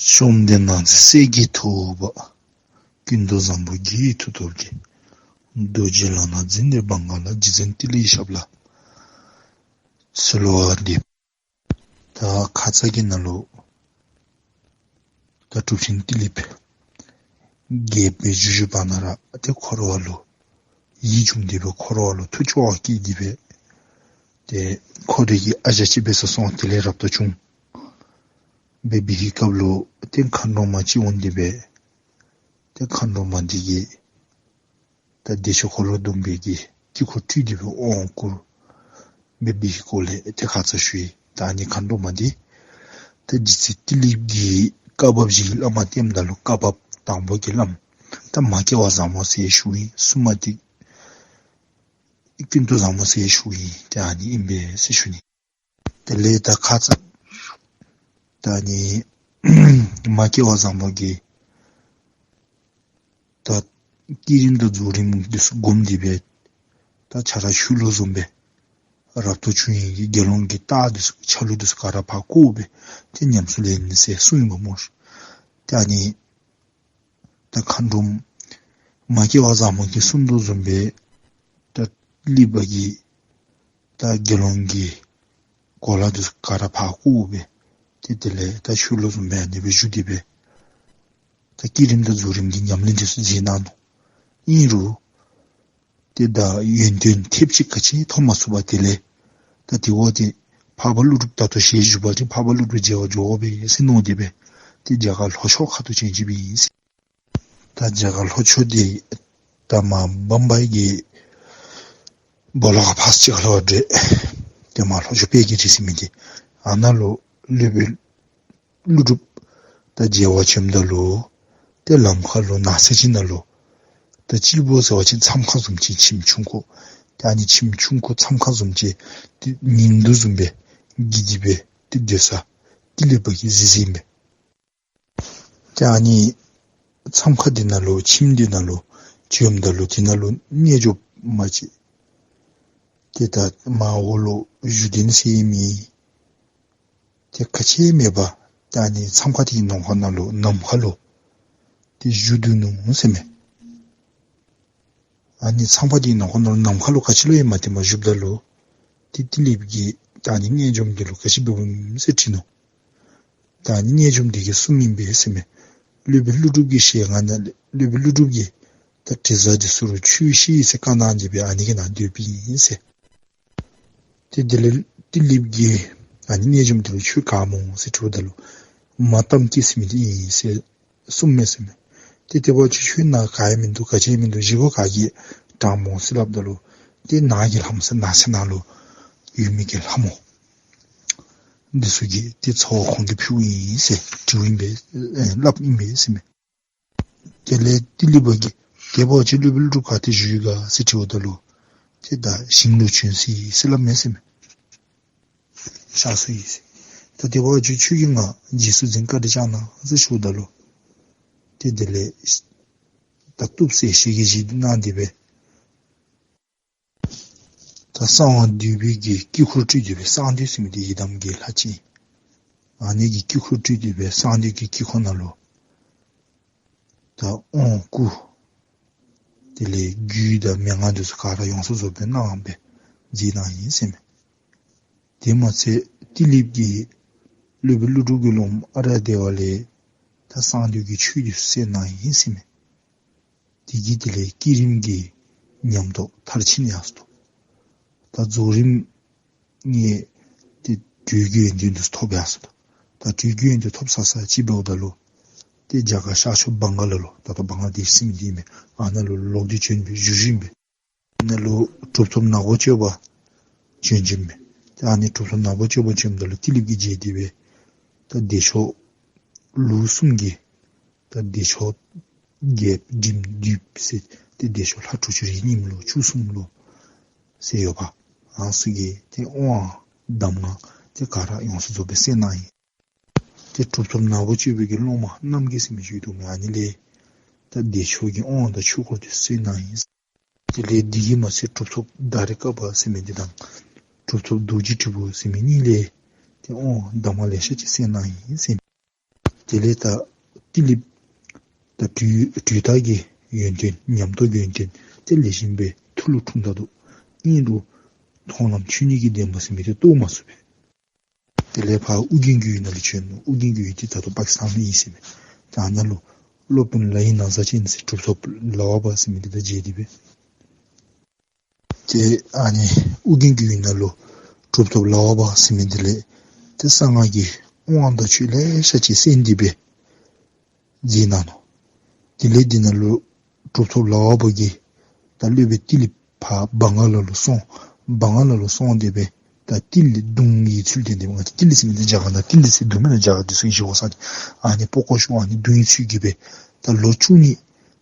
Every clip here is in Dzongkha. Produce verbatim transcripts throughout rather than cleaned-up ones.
བཅོམ་ལྡན་འདས་སྲས་ཀྱི་ཐུ་བོ་ཀུན་ཏུ་བཟང་པོ་གི་མཐུ་སྟོབས་ཀྱིས། རྡོ་རྗེ་ལག་ན་འཛིན་ཏེ་བང་ཁ་ལ། རྗེ་བཙུན་ཏི་ལི་ཞབས་ལ་གསོལ་བ་འདེབས། ད་ཁ་ཙ་གི་ནང་ལུ་ད་གྲུབ་ཆེན་ཏི་ལི་པ་རྒྱལཔོ་སྦེ་བཞུགས་བཞུགས་པ་ནང་ར་ཏེ་འཁོར་བ་ལུ་ཡིད་བྱུང་སྟེ་སྦེ་འཁོར་བ་ལུ་ཐུགས་སྐྱོ་བ་སྐྱེས་ཏེ་སྦེ་ཏེ་འཁོར་བའི་གི་ཨ་ཞང་ཅིག་སྦེ་སོང་སོང་། དེ་ལས་རབ་ཏུ་བྱུང་སྦེ་འབད་བའི་སྐབས་ལུ་ཏེ་མཁའ་འགྲོ་མ་ཅིག་འོང་སྟེ་སྦེ་ཏེ་མཁའ་འགྲོ་མ་འདི་གིས་ད་བདེ་མཆོག་འཁོར་ལོ་སྡོམ་པའི་གི་དཀྱིལ་འཁོར་སྤྲུལ་ཏེ་སྦེ་དབང་བསྐུར་འབད་བའི་སྐོར་ལས་ཏེ་ཁ་ཙ་ཞུ་ཡི། ད་ཨ་ནི་མཁའ་འགྲོ་མ་འདི་ད་རྗེ་བཙུན་ཏི་ལི་པ་གིས་བཀའ་བབས་ཅིག་བླ་མ་བསྟེནམ་ད་ལུ་བཀའ་བབས་དང་པོ་གི་བླམ་ད་མ་སྐྱེས་པ་བཟང་པོ་ཟེར་ཞུ་ཡི། གསུམ་པ་འདི་ཀུན་ཏུ་བཟང་པོ་ཟེར་ཞུ་ཡི། ཏེ་ཨ་ནི་ཨིན་པས་ཟེར་ཞུ་ནི། དེ་ལས་ད་ཁ་ཙ་ད་ཨ་ནི་མ་སྐྱེས་པ་བཟང་པོ་གིས་ད་བསྐྱེད་རིམ་དང་རྫོགས་རིམ་འདི་ཚུ་བསྒོམ་སྟེ་སྦེ་ད་ཆ་ར་ཤུལ་ལུ་བཟུམ་སྦེ་རབ་ཏུ་བྱུང་ཡི་གི་དགེ་སློང་གི་རྟགས་འདི་ཚུ་ཆ་ལུགས་འདི་ཚུ་ག་ར་ཕར་བཀོད་སྦེ་ཏེ་ཉམས་སུ་ལེན་ཟེར་གསུངས་ཡི་པ་སྨོ། ཏེ་ཨ་ནི་ད་མཁའ་འགྲོ་མ་སྐྱེས་པ་བཟང་པོ་གིས་གསུངས་དོ་བཟུམ་སྦེ་ད་ཏི་ལི་པ་གིས་ད་དགེ་སློང་གི་གོ་ལ་འདི་ཚུ་ག་ར་ཕར་བཀོད་སྦེ་ཏེ་དེ་ལས་ད་ཤུལ་ལུ་བཟུམ་སྦེ་ཨ་ནི་སྦེ་བཞུགས་ཏེ་སྦེ་ད་བསྐྱེད་རིམ་དང་རྫོགས་རིམ་གྱི་ཉམས་ལེན་འདི་ཚུ་མཛད་གནང་ནུག། ཨིན་རུང་ཏེ་ད་ཡོན་ཏན་ཐེབས་ཅིག་ག་ཅི་ཐོབ་མ་ཚུགས་པར་དེ་ལས་ད་དེ་འབདཝ་ད་འཕགས་པ་ཀླུ་སྒྲུབ་ད་ལྟོ་ཞལ་བཞུགས་པ་ཅིན་འཕགས་པ་ཀླུ་སྒྲུབ་མཇལ་བར་འགྱོ་དགོ་པས་ཟེར་མནོ་སྟེ་སྦེ་ཏེ་རྒྱ་གར་ལྷོ་ཕྱོགས་ཁ་ཐུག་བྱོན་ཅི་པས་ཨིན་ཟེར། ད་རྒྱ་གར་ལྷོ་ཕྱོགས་འདི་ད་མར་བམ་བའི་གི་སྦོ་ལོགས་ཁ་ཕར་ཅིག་ཁར་ལུ་འདྲེས། ཏེ་མར་ལྷོ་ཕྱོགས་དཔལ་གྱི་རི་ཟེར་མི་འདི་ཨ་ནཱ་ལུ་སློབ་དཔོན་ཀླུ་སྒྲུབ་དང་མཇལ་བར་བྱོནམ་ད་ལུ་ཏེ་ལམ་ཁ་ལུ་ནགས་ཚལ་ཅིག་ནང་ལུ་ད་སྤྱིལ་བུ་ཟེར་བ་ཅིན་མཚམས་ཁང་བཟུམ་ཅིག་ཁྱིམ་ཆུང་ཀུ། ཏེ་ཨ་ནི་ཁྱིམ་ཆུང་ཀུ་མཚམས་ཁང་བཟུམ་ཅིག་ཏེ་ཉིན་དུས་བཟུམ་སྦེ་གི་དེ་སྦེ་ཏེ་སྡོད་ས་ཏི་ལི་པ་གིས་གཟིགས་གཟིགསཔ་ཨིན་པས། ཏེ་ཨ་ནི་མཚམས་ཁང་འདི་ནང་ལུ་ཁྱིམ་འདི་ནང་ལུ་བྱོནམ་ད་ལུ་དེ་ནང་ལུ་རྣལ་འབྱོར་མ་ཅིག་ཏེ་ད་མར་འོག་ལུ་བཞུགས་གདན་ཟེར་མི་ཏེ་ག་ཅི་མེད་པར་ཏེ་ཨ་ནི་མཚམས་ཁང་འདི་གི་ནང་ཁོག་ནང་ལུ་ནམ་མཁའ་ལུ་ཏེ་བཞུགས་སྡོད་ནུག་ཟེར་མས། ཨ་ནི་མཚམས་ཁང་འདི་གི་ནང་ཁོག་ནང་ལུ་ནམ་མཁའ་ལུ་ག་ཅི་ལུ་ཡང་མ་བརྟེན་པར་བཞུགསཔ་ད་ལུ་ཏེ་ཏི་ལི་པ་གིས་ད་ཨ་ནི་རྣལ་འབྱོར་འདི་ལུ་ག་ཅི་འབདཝ་ཨིན་ཟེར་དྲིས་ནུག། ད་ཨ་ནི་རྣལ་འབྱོར་འདི་གིས་གསུངམ་ཨིན་པས་ཟེར་མས། སློབ་དཔོན་ཀླུ་སྒྲུབ་ཀྱི་ཞལ་སྔ་ནང་ལས་སློབ་དཔོན་ཀླུ་སྒྲུབ་ཀྱིས་ད་དྲི་ཟ་འདི་ཚུ་ལུ་ཆོས་བཤད་ཟེར་བཀའ་གནང་སྟེ་སྦེ་ཨ་ནི་གི་ནང་སྡོདཔ་ཨིན་ཟེར། ཏེ་དེ་ལས་ཏི་ལི་པ་གིས་ཨ་ནི་རྣལ་འབྱོར་འདི་ལུ་ཆོས་ག་སྨོ་ཟེར་དྲིཝ་ད་ལུ་མ་གཏམ་སྐད་ཟེར་མི་འདི་ཨིན་ཟེར་གསུངམ་མས་ཟེར་མས། ཏེ་དེ་འབདཝ་ད་ཁྱོད་ནཱ་ག་ཡང་མིན་འདུག། ག་ཅི་ཡང་མིན་འདུག། བཞེས་སྒོ་ག་གིས་དྲངམ་སྨོ་ཟེར་སླབ་ད་ལུ་ཏེ་ནགས་ཀྱི་ལྷ་མོ་ཟེར་ནགས་ཚལ་ནང་ལུ་ཡོད་མི་གི་ལྷ་མོ་འདི་ཚུ་གིས་ཏེ་འཚོ་བ་ཁོང་གིས་ཕུལཝ་ཨིན་ཟེར་དྲིཝ་ཨིན་པས། ཨེ་སླབ་ཨིན་པས་ཟེར་མས། དེ་ལས་ཏི་ལི་པ་གིས་དེ་འབདཝ་ད་སློབ་དཔོན་ཀླུ་སྒྲུབ་ག་ཏེ་བཞུགས་ཡི་ག་ཟེར་དྲིཝ་ད་ལུ་ཏེ་ད་ཞིང་ལུ་བྱོན་སོ་ཡི་ཟེར་སླབ་མས་ཟེར་མས། གཤགས་སོ་ཡི་ཟེར། ད་དེ་འབདཝ་ད་ཁྱོད་ཀྱིས་ང་རྗེས་སུ་འཛིན་བཀའ་དྲིན་བསྐྱང་གནང་ཟེར་ཞུཝ་ད་ལུ་ཏེ་དེ་ལས་ད་བཏུབ་ཟེར་ཞལ་གྱིས་བཞེས་གནང་སྟེ་སྦེ་ད་གསང་བ་འདུས་པའི་གི་དཀྱིལ་འཁོར་སྤྲུལ་ཏེ་སྦེ་གསང་འདུས་ཟེར་མི་འདི་ཡི་དམ་གྱི་ལྷ་ཅིག་ཨིན། ཨ་ནི་གི་དཀྱིལ་འཁོར་སྤྲུལ་ཏེ་སྦེ་གསང་འདུས་ཀྱི་དཀྱིལ་འཁོར་ནང་ལུ་ད་དབང་བསྐུར། དེ་ལས་རྒྱུད་དང་མན་ངག་འདི་ཚུ་ག་ར་ཡོངས་སུ་རྫོགས་སྦེ་གནང་སྦེ་མཛད་གནང་ཡི་ཟེར་མས། དེ་མ་ཚད་ཏི་ལི་པ་གིས་སློབ་དཔོན་ཀླུ་སྒྲུབ་ཀྱི་སློབ་མ་ཨ་ར་དེ་ཝ་ལས་ད་གསང་འདུས་ཀྱི་ཆོས་འདི་ཚུ་གསན་གནང་ཡི་ཟེར་མས། དེ་གིས་དེ་ལས་བསྐྱེད་རིམ་གྱི་ཉམས་རྟོགས་མཐར་ཕྱིན་ཡར་སོ་ནུག། ད་རྫོགས་རིམ་ནང་ཏེ་གྲོལ་གྱི་ཡོན་ཏན་འདི་ཚུ་ཐོབ་ཡར་སོ་ནུག། ད་གྲོལ་གྱི་ཡོན་ཏན་ཐོབ་ཚར་ས་ཅིག་འབདཝ་ད་ལུ་ཏེ་རྒྱ་གར་ཤར་ཕྱོགས་བང་ག་ལ་ལུ་ད་ལྟོ་བང་ག་ལ་དེཤ་ཟེར་མི་འདི་ཨིན་མས། ཨ་ནཱ་ལུ་ལོག་སྟེ་བྱོན་སྦེ་བཞུགས་བཞུགསཔ་ཨིན་པས། ཨ་ནཱ་ལུ་གྲུབ་ཐོབ་ནག་པོ་སྤྱོད་པ་བྱོན་བྱོནམ་མས། ཏེ་ཨ་ནི་གྲུབ་ཐོབ་ནག་པོ་སྤྱོད་པ་བྱོནམ་ད་ལུ་ཏི་ལི་པ་གིས་མཇལ་ཏེ་སྦེ་ད་བདེ་མཆོག་ལུགས་གསུམ་གྱི་ད་བདེ་མཆོག་རྒྱས་འབྲིང་བསྡུས་ཟེར་ཏེ་བདེ་མཆོག་ལྷ་དྲུག་ཅུ་རེ་གཉིས་ལུ་བཅུ་གསུམ་ལུ་ཟེར་ཡོདཔ། ཨ་ནི་ཚུ་གི་ཏེ་དབང་གདམས་ངག་ཏེ་ག་ར་ཡོངས་སུ་རྫོགས་སྦེ་གསན་གནང་ཡི། ཏེ་གྲུབ་ཐོབ་ནག་པོ་སྤྱོད་པའི་གི་སློབ་མ་རྣམ་རྒྱལ་ཟེར་མི་ཅིག་འདུག་མས། ཨ་ནི་ལས་ད་བདེ་མཆོག་གི་དབང་དང་ཆོས་སྐོར་འདི་གསན་གནང་ཡི། དེ་ལས་འདི་གིས་མ་ཚད་གྲུབ་ཐོབ་དཱ་རི་ཀ་པ་ཟེར་མི་འདི་དང་གྲུབ་ཐོབ་རྡོ་རྗེ་དྲིལ་བུ་ཟེར་མི་གཉིས་ལས་ཏེ་དབང་གདམས་ངག་ལེ་ཤ་ཅིག་གསན་གནང་ཡི་ཟེར་མས། དེ་ལས་ད་ཏི་ལིཔ་ད་དུས་དུས་དག་གི་ཡོན་ཏན་ཉམས་རྟོགས་ཀྱི་ཡོན་ཏན་དེ་ལེགས་ཤོམ་སྦེ་ཐུགས་ལུ་འཁྲུངས་ད་འདུག། ཨིན་རུང་མཐོང་ལམ་ཆོས་ཉིད་ཀྱི་བདེན་པ་ཟེར་མི་དེ་རྟོགས་མ་ཚུགས་པས། དེ་ལས་ཕར་ཨོ་རྒྱན་གྱི་ཡུལ་ནང་ལུ་བྱོན་ནུག། ཨོ་རྒྱན་གྱི་ཡུལ་དེ་ད་ལྟོ་པ་ཀི་སི་ཐན་ནང་ཨིན་ཟེར་མས། ད་ཨ་ནཱ་ལུ་སློབ་དཔོན་ལ་ཡི་ན་བཟའ་ཅན་ཟེར་གྲུབ་ཐོབ་ལ་བ་བ་ཟེར་མི་དེ་དང་མཇལ་ཏེ་སྦེ། ཏེ་ཨ་ནི་ཨོ་རྒྱན་གྱི་ཡུལ་ནང་ལུ་གྲུབ་ཐོབ་ལ་བ་བ་ཟེར་མི་དེ་ལས་ཏེ་གསང་སྔགས་ཀྱི་དབང་དང་ཆོས་ལེ་ཤ་ཅིག་གསན་ཏེ་སྦེ་མཛད་གནང་ནུག། དེ་ལས་དེ་ནང་ལུ་གྲུབ་ཐོབ་ལ་བ་བ་གིས་ད་སློབ་དཔོན་ཏི་ལི་ཕར་བང་ག་ལ་ལུ་སོང་། བང་ག་ལ་ལུ་སོང་སྟེ་སྦེ་ད་ཏི་ལི་བརྡུང་བའི་ཚུལ་བསྟན་ཏེ་སྦེ། ང་བཅས་ཏི་ལི་ཟེར་མི་འདི་རྒྱ་གར་ནང་ཏི་ལི་ཟེར་བརྡུང་མི་ནང་རྒྱ་གར་འདི་ཚུ་གིས་ཞུ་དགོ་ས་ནི། ཨ་ནི་པགས་ཀོ་ཤུ་ཨ་ནི་བརྡུང་བའི་ཚུལ་གྱིས་སྦེ་ད་ལོ་བཅུ་གཉིས་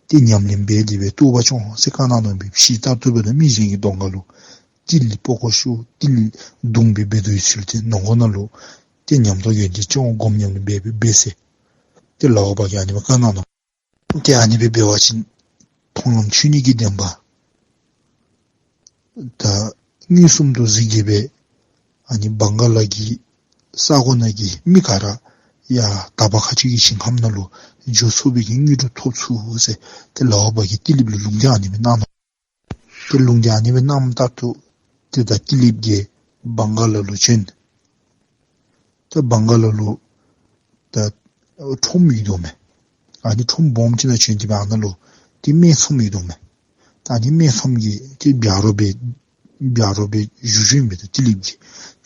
ཏེ་ཉམས་ལེན་འབད་དེ་སྦེ་རྟོགས་པ་བྱུང་ཟེར་བཀའ་གནང་ནུག་སྦེ། ཕྱི་ལྟར་དུ་འབད་ད་མི་གཞན་གྱི་གདོང་ཁ་ལུ་ཏི་ལི་པགས་ཀོ་ཤུ་ཏི་ལི་བརྡུང་སྦེ་འབད་དོ་བའི་ཚུལ་དེ་ནང་ཁོག་ནང་ལུ་ཏེ་ཉམས་རྟོགས་ཡོན་ཏན་ཅིག་སྒོམ་ཉམས་ལེན་འབད་འབད་འབད་ཟེར་ཏེ་ལ་བ་བ་གིས་ཨ་ནི་སྦེ་བཀའ་གནང་ནུག། ཏེ་ཨ་ནི་སྦེ་འབད་བ་ཅིན་མཐོང་ལམ་ཆོས་ཉིད་ཀྱི་བདེན་པ་ད་མངོན་སུམ་དུ་གཟིགས་ཏེ་སྦེ་ཨ་ནི་བང་ག་ལ་གི་ས་གོ་ནང་གི་མི་ག་ར་ཡར་དག་པ་མཁའ་སྤྱོད་ཀྱི་ཞིང་ཁམས་ནང་ལུ་འགྱོ་ཚུགས་པའི་གི་དངོས་གྲུབ་ཐོབ་ཚུགས་ཟེར་ཏེ་ལ་བ་བ་གིས་ཏི་ལིཔ་ལུ་ལུང་བསྟན་ཨ་ནི་སྦེ་གནང་ནུག། ཏེ་ལུང་བསྟན་ཨ་ནི་སྦེ་གནངམ་ད་ལུ་ཏེ་ད་ཏི་ལིཔ་གིས་བང་ག་ལ་ལུ་བྱོན། ད་བང་ག་ལ་ལུ་ད་ཁྲོམ་ཡོད་དོ་མས། ཨ་ནི་ཁྲོམ་སྦོམ་ཅིག་ནང་བྱོན་ཏེ་སྦེ་ཨ་ནཱ་ལུ་ཏེ་སྨད་འཚོང་ཡོད་དོ་མས། ད་ཨ་ནི་སྨད་འཚོང་གི་ཏེ་བྱ་རོག་སྦེ་བྱ་རོག་སྦེ་བཞུགས་བཞུགསཔ་ཨིན་པས། ད་ཏི་ལིཔ་གིས་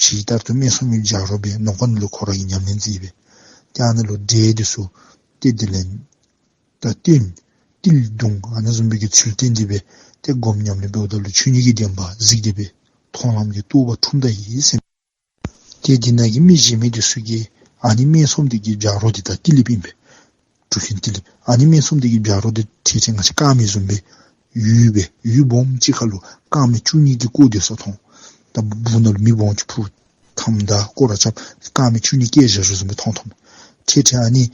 ཕྱི་ལྟར་དུ་སྨད་འཚོང་གི་བྱ་རོག་སྦེ་ནང་ཁོག་ནང་ལུ་ཁོ་ར་གིས་ཉམས་ལེན་མཛད་སྦེ། ཏེ་ཨ་ནཱ་ལུ་འདྲེ་འདི་ཚུ་ཏེ་དེ་ལས་ད་བཏོན། ཏི་ལི་བརྡུང་ཨ་ནི་བཟུམ་སྦེ་གི་ཚུལ་བསྟན་ཏེ་སྦེ་ཏེ་སྒོམ་ཉམས་ལེན་འབདཝ་ད་ལུ་ཆོས་ཉིད་ཀྱི་བདེན་པ་གཟིགས་ཏེ་སྦེ་མཐོང་ལམ་གྱི་རྟོགས་པ་འཁྲུངས་ད་ཡི་ཟེར། ཏེ་དེ་ནང་གི་མི་གཞན་མི་འདི་ཚུ་གིས་ཨ་ནི་སྨད་འཚོང་འདི་གི་བྱ་རོག་འདི་ད་ཏི་ལིཔ་ཨིན་པས། གྲུབ་ཆེན་ཏི་ལིཔ། ཨ་ནི་སྨད་འཚོང་འདི་གི་བྱ་རོག་འདི་ཐེངས་ཐེངས་ང་བཅས་དཀར་མེ་བཟུམ་སྦེ་ཡུལ་སྦེ་ཡུལ་སྦོམ་ཅིག་ཁ་ལུ་དཀར་མེ་བཅུ་གཉིས་ཀྱིས་བསྐོར་སྡོད་ས་མཐོང་། ད་སྦུག་ནང་ལུ་མི་སྦོམ་ཅིག་འཕུར་ཐམ་ད་སྐོར་ར་རྐྱབ་དཀར་མེ་བཅུ་གཉིས་བཀལ་བཞག་བཞགཔ་བཟུམ་སྦེ་མཐོང་མཐོང་། ཐེངས་ཐེངས་ཨ་ནི་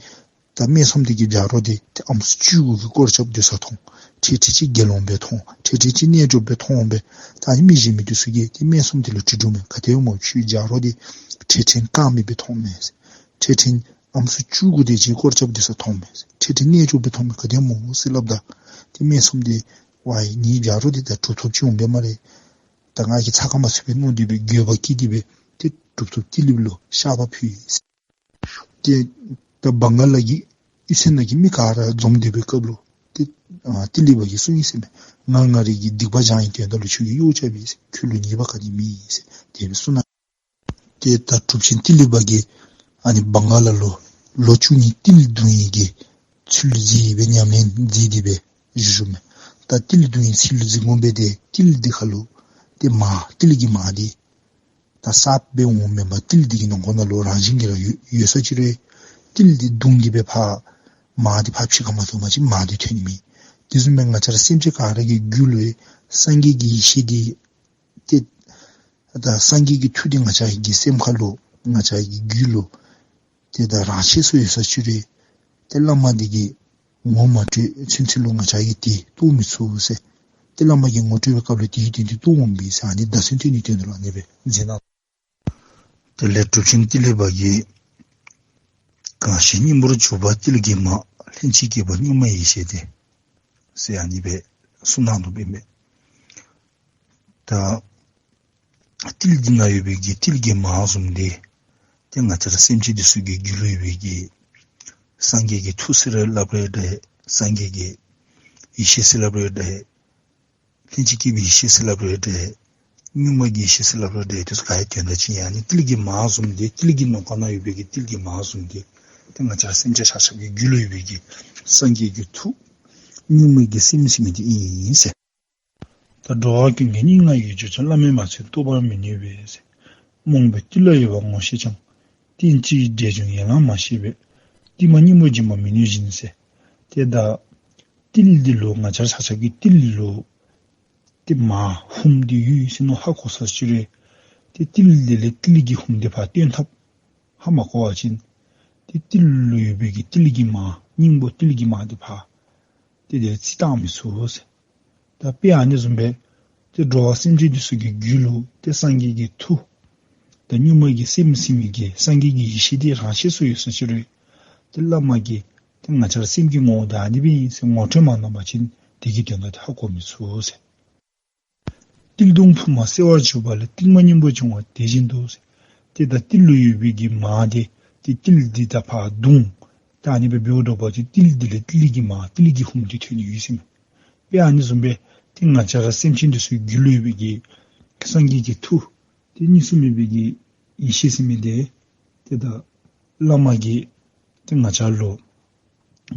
ད་སྨད་འཚོང་འདི་གི་བྱ་རོག་འདི་ཏེ་ཨམ་སྲུ་བཅུ་དགུ་གིས་སྐོར་རྐྱབ་སྡོད་ས་མཐོང་། ཐེངས་ཐེངས་ཅིག་དགེ་སློང་སྦེ་མཐོང་། ཐེངས་ཐེངས་ཅིག་རྣལ་འབྱོར་སྦེ་མཐོང་སྦེ། ད་ཨ་ནི་མི་གཞན་མི་འདི་ཚུ་གིས་ཏེ་སྨད་འཚོང་འདི་ལུ་དྲི་དོ་མས། ག་དེ་སྦེ་སྨོ་ཁྱོད་བྱ་རོག་འདི་ཐེངས་ཐེངས་དཀར་མེ་སྦེ་མཐོངམ་མས། ཐེངས་ཐེངས་ཨམ་སྲུ་བཅུ་དགུ་དེ་ཅིག་སྐོར་རྐྱབ་སྡོད་ས་མཐོངམ་མས། ཐེངས་ཐེངས་རྣལ་འབྱོར་སྦེ་མཐོངམ་མས། ག་དེ་སྦེ་སྨོ་ཟེར་སླབ་ད་ཏེ་སྨད་འཚོང་འདི་ཝའི་ངེའི་བྱ་རོག་འདི་ད་གྲུབ་ཐོབ་ཅིག་འོང་པས་སྨ་རེ། ད་ང་གིས་ཚ་ཁ་མ་ཚུད་པར་མནོ་སྟེ་སྦེ་འགྱོད་པ་སྐྱེས་ཏེ་སྦེ་ཏེ་གྲུབ་ཐོབ་ཏི་ལིཔ་ལུ་བཤགས་པ་ཕུལ་ཡི་ཟེར། ཏེ་ད་བང་ག་ལ་གི་གཡུས་ཚན་ནང་གི་མི་ག་ར་འཛོམས་ཏེ་སྦེ་སྐབས་ལུ་ཏེ་ཨ་ཏི་ལིཔ་གིས་གསུངས་ཡི་ཟེར་མས། ང་ང་རའི་གི་སྡིག་པ་སྦྱང་ནིའི་དོན་དག་ལུ་ཁྱོད་ཀྱི་གཡོག་རྐྱབ་ཨིན་ཟེར། ཁྱོད་ལུ་ཉེས་པ་ག་ནི་མེད་ཟེར་དེ་སྦེ་གསུངས་གནང་། ཏེ་ད་གྲུབ་ཆེན་ཏི་ལིཔ་གིས་ཨ་ནི་བང་ག་ལ་ལུ་ལོ་བཅུ་གཉིས་ཏི་ལི་བརྡུང་ནིའི་གི་ཚུལ་གཟིགས་སྦེ་ཉམས་ལེན་མཛད་དེ་སྦེ་བཞུགས་བཞུགསཔ་མས། ད་ཏི་ལི་བརྡུང་ནིའི་ཚུལ་གཟིགས་འོང་སྦེ་ཏེ་ཏི་ལི་འདི་ཁ་ལུ་ཏེ་མར་ཏི་ལི་གི་མར་འདི་ད་གསརཔ་སྦེ་འོངམ་མེན་པར་ཏི་ལི་འདི་གི་ནང་ཁོག་ནང་ལུ་རང་བཞིན་གྱིས་ར་ཡོད་ཡོད་ས་ཅིག་རུང་ཏི་ལི་འདི་བརྡུང་སྟེ་སྦེ་ཕར་མར་འདི་ཕར་ཕྱི་ཁར་མ་བཏོན་པ་ཅིན་མར་འདི་ཐོན་ནི་མེད། དེ་བཟུམ་སྦེ་ང་བཅས་ར་སེམས་ཅན་ག་ར་གི་རྒྱུད་ལུ་སངས་རྒྱས་ཀྱི་ཡེ་ཤེས་འདི་ཏེ་ད་སངས་རྒྱས་ཀྱི་མཐུ་འདི་ང་བཅས་ཀྱི་སེམས་ཁ་ལུ་ང་བཅས་ཀྱི་རྒྱུད་ལུ་ཏེ་ད་རང་ཆས་སུ་ཡོད་ས་ཅིག་རུང་ཏེ་བླ་མ་འདི་གིས་ངོ་མ་སྤྲོད་ཚུན་ཚོད་ལུ་ང་བཅས་ཀྱིས་འདི་རྟོགས་མི་ཚུགས་ཟེར། ཏེ་བླ་མ་གིས་ངོ་སྤྲོད་པའི་སྐབས་ལུ་དེའི་དོན་འདི་རྟོགས་འོང་པས་ཟེར། ཨ་ནི་བརྡ་མཚོན་སྟོན་ནིའི་དོན་ལུ་ཨ་ནི་སྦེ་མཛད་གནང་། དེ་ལས་གྲུབ་ཆེན་ཏི་ལི་པ་གིས་གང་ཞིག་སྙིང་པོར་གྱུར་པ་ཏིལ་གྱི་མར། ལྷན་ཅིག་སྐྱེས་པ་གཉུག་མ་ཡེ་ཤེས་དེ། ཟེར་ཨ་ནི་སྦེ་གསུངས་གནང་དོ་ཨིན་པས། ད་ཏིལ་འདི་ནང་ཡོད་པའི་གི་ཏིལ་གྱི་མར་བཟུམ་འདི་ཏེ་ང་བཅས་ར་སེམས་ཅན་འདི་ཚུ་གི་རྒྱུད་ལུ་ཡོད་པའི་གི་སངས་རྒྱས་ཀྱི་མཐུ་ཟེར་སླབ་རུང་འདྲ། སངས་རྒྱས་ཀྱི་ཡེ་ཤེས་ཟེར་སླབ་རུང་འདྲ། ལྷན་ཅིག་སྐྱེས་པའི་ཡེ་ཤེས་ཟེར་སླབ་རུང་འདྲ། གཉུག་མ་གི་ཡེ་ཤེས་ཟེར་སླབ་རུང་འདྲ། དེ་ཚུ་ག་ཡི་དོན་དག་ཅིག་ཨིན་ན་ནི་ཏིལ་གྱི་མར་བཟུམ་འདི་ཏིལ་གྱི་ནང་ཁོག་ནང་ཡོད་པའི་གི་ཏིལ་གྱི་མར་བཟུམ་འདི་ཏེ་ང་བཅས་ར་སེམས་ཅན་ཆ་ཁྱབ་ཀྱི་རྒྱུད་ལུ་ཡོད་པའི་གི་སངས་རྒྱས་ཀྱི་མཐུ་གཉུག་མའི་གི་སེམས་ཟེར་མི་འདི་ཨིན་ཟེར། ད་འགྲོ་བ་ཀུན་གྱི་སྙིང་ལ་ཡོད་གྱུར་ཀྱང་། བླ་མེད་མ་ཚིག་རྟོགས་པར་མི་ནུས་པས་ཟེར། རྨོངས་པས་ཏིལ་ལ་ཡོད་པ་ངོ་ཤེས་ཀྱང་། རྟེན་ཅིང་འབྲེལ་འབྱུང་ཡན་ལག་མ་ཤེས་པས། ཏིལ་མར་སྙིང་པོ་འབྱིན་པ་མི་ནུས་བཞིན་ཟེར། ཏེ་ད་ཏིལ་འདི་ལུ་ང་བཅས་ཆ་ཁྱབ་ཀྱིས་ཏིལ་ལུ་ཏེ་མར་ཧཱུྃ་འདི་ཡོད་ཟེར་མནོ་ཧ་གོ་ས་ཅིག་རུང་ཏེ་ཏིལ་འདི་ལས་ཏིལ་གྱི་ཧཱུྃ་འདི་ཕར་བཏོན་ཐབས་ཧ་མ་གོ་བ་ཅིན་ཏེ་ཏིལ་ལུ་ཡོད་པའི་གི་ཏིལ་གྱི་མར་སྙིང་པོ་ཏིལ་གྱི་མར་འདི་ཕར་ཏེ་དེ་བརྩི་བཏང་མི་ཚུགས་ཟེར། ད་དཔེ་ཨ་ནི་བཟུམ་སྦེ་ཏེ་འགྲོ་བ་སེམས་ཅན་འདི་ཚུ་གི་རྒྱུད་ལུ་ཏེ་སངས་རྒྱས་ཀྱི་མཐུ་ད་གཉུག་མ་གི་སེམས་ཟེར་མི་གི་སངས་རྒྱས་ཀྱི་ཡེ་ཤེས་འདི་རང་ཆས་སུ་ཡོད་ས་ཅིག་རུང་ ཏེ་བླ་མ་གིས་ཏེ་ང་བཅས་ར་སེམས་ཀྱི་ངོ་བོ་འདི་ཨ་ནི་སྦེ་ཨིན་ཟེར་ངོ་སྤྲོད་མ་གནང་པ་ཅིན་དེ་གི་དོན་དག་དེ་ཧ་གོ་མི་ཚུགས་ཟེར། ཏིལ་གདུང་ཕུབ་མ་གསལ་བར་གྱུར་པ་ལས། ཏིལ་མ་སྙིང་པོར་བྱུང་བ་དེ་བཞིན་དུ་ཟེར། ཏེ་ད་ཏིལ་ལུ་ཡོད་པའི་གི་མར་དེ་ཏེ་ཏིལ་འདི་ད་ཕར་བརྡུང་། ད་ཨ་ནི་སྦེ་འབདཝ་ད་པ་ཅིན་ཏིལ་འདི་ལས་ཏིལ་གྱི་མར་ཏིལ་གྱི་ཧུམ་འདི་ཐོན་ནི་ཡོད་ཟེར་མས། དཔེ་ཨ་ནི་བཟུམ་སྦེ་ཏེ་ང་བཅས་ར་སེམས་ཅན་འདི་ཚུ་རྒྱུད་ལུ་ཡོད་པའི་གི་སངས་རྒྱས་ཀྱི་མཐུ་ཏེ་གཉིས་སུ་མེད་པའི་གི་ཡེ་ཤེས་ཟེར་མི་འདི་ཏེ་ད་བླ་མ་གིས་ཏེ་ང་བཅས་ལུ་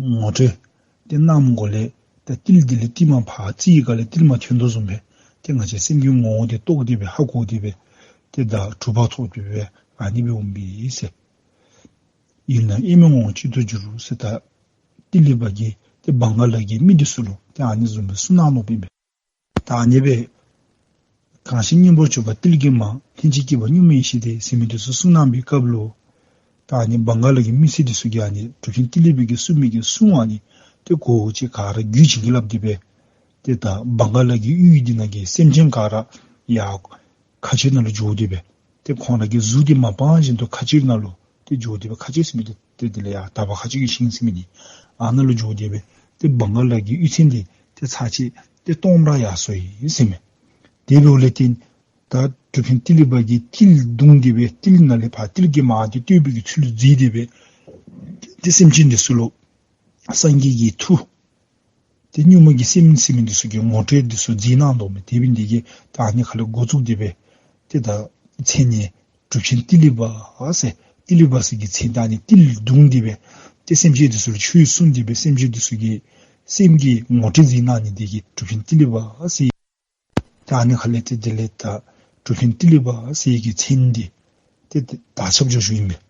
ངོ་སྤྲོད་ཏེ་གནངམ་གོ་ལས་ཏེ་ཏིལ་འདི་ལས་ཏིལ་མར་ཕར་བཙིར་ག་ལས་ཏིལ་མར་ཐོན་དོ་བཟུམ་སྦེ་ཏེ་ང་བཅས་སེམས་ཀྱི་ངོ་བོ་འདི་རྟོགས་ཏེ་སྦེ་ཧ་གོ་སྟེ་སྦེ་ཏེ་ད་གྲུབ་པ་ཐོབ་སྟེ་སྦེ་ཨ་ནི་སྦེ་འོང་པས་ཟེར། ཡིད་ནི་ཨེ་མའི་ངོ་བོ་གཅིག་ཏུ་འགྱུར་ཟེར། ད་ཏི་ལི་པ་གིས་ཏེ་བང་ག་ལ་གི་མི་འདི་ཚུ་ལུ་ཏེ་ཨ་ནི་བཟུམ་སྦེ་གསུངས་གནང་ནུག་པས་མས། ད་ཨ་ནི་སྦེ་གང་ཞིག་སྙིང་པོར་གྱུར་པ་ཏིལ་གྱི་མར། ལྷན་ཅིག་སྐྱེས་པ་གཉུག་མའི་ཡེ་ཤེས་དེ་ཟེར་མི་འདི་ཚུ་གསུངས་གནང་པའི་སྐབས་ལུ་ད་ཨ་ནི་བང་ག་ལ་གི་མི་སེར་འདི་ཚུ་གིས་ཨ་ནི་གྲུབ་ཆེན་ཏི་ལི་པ་གིས་གསུངས་མི་གི་གསུང་ཨ་ནི་ཏེ་གོ་ཅི་ག་ར་རྒྱུད་བྱིན་གྱིས་བརླབས་ཏེ་སྦེ་ཏེ་ད་བང་ག་ལ་གི་ཡུལ་འདི་ནང་གི་སེམས་ཅན་ག་ར་ཡར་ཁ་ཆེ་ནང་ལུ་འགྱོ་སྟེ་སྦེ་ཏེ་ཁོང་ར་གི་གཟུགས་འདི་མ་སྤང་བཞིན་དུ་ཁ་ཆེ་ནང་ལུ་ཏེ་འགྱོ་སྟེ་སྦེ། ཁ་ཆེ་ཟེར་མི་འདི་ཏེ་དེ་ལས་ཡར་དག་པ་ཁ་ཆེ་གི་ཞིང་ཟེར་མི་འདི་ཨ་ནཱ་ལུ་འགྱོ་སྟེ་སྦེ་ཏེ་བང་ག་ལ་གི་གཡུས་ཚན་འདི་ཏེ་ཚར་གཅིག་ཏེ་སྟོངམ་ར་ཡར་སོ་ཡི་ཟེར་མས། དེ་འབདཝ་ལས་ཏེ་ད་གྲུབ་ཆེན་ཏི་ལི་པ་གིས་ཏིལ་བརྡུངས་ཏེ་སྦེ་ཏིལ་ནང་ལས་ཕར་ཏིལ་གྱི་མར་འདི་བཏོན་པའི་གི་ཚུལ་ལུ་བརྩིས་ཏེ་སྦེ་ཏེ་སེམས་ཅན་འདི་ཚུ་ལུ་སངས་རྒྱས་ཀྱི་མཐུ་ཏེ་གཉུག་མ་གི་སེམས་ཟེར་མི་འདི་ཚུ་གི་ངོ་སྤྲོད་འདི་ཚུ་མཛད་གནང་དོ་མས། དེ་འབད་ནི་དེ་གིས་ད་ཨ་ནི་ཁ་ལས་འགོ་བཙུགས་ཏེ་སྦེ་ཏེ་ད་མཚན་ནི་གྲུབ་ཆེན་ཏི་ལི་པ་ཟེར། ཏི་ལི་པ་ཟེར་གི་མཚན་ད་ཨ་ནི་ཏིལ་བརྡུངས་ཏེ་སྦེ་ཏེ་སེམས་ཅན་འདི་ཚུ་ལུ་ཆོས་གསུངས་ཏེ་སྦེ་སེམས་ཅན་འདི་ཚུ་གི་སེམས་ཀྱི་ངོ་སྤྲོད་མཛད་གནང་ནི་དེ་གིས་གྲུབ་ཆེན་ཏི་ལི་པ་ཟེར། ད་ཨ་ནི་ཁ་ལས་ཏེ་དེ་ལས་ད་གྲུབ་ཆེན་ཏི་ལི་པ་ཟེར་གི་མཚན་འདི་ཏེ་ད་ཁྱབ་འགྱོ་ཞུཝ་ཨིན་པས།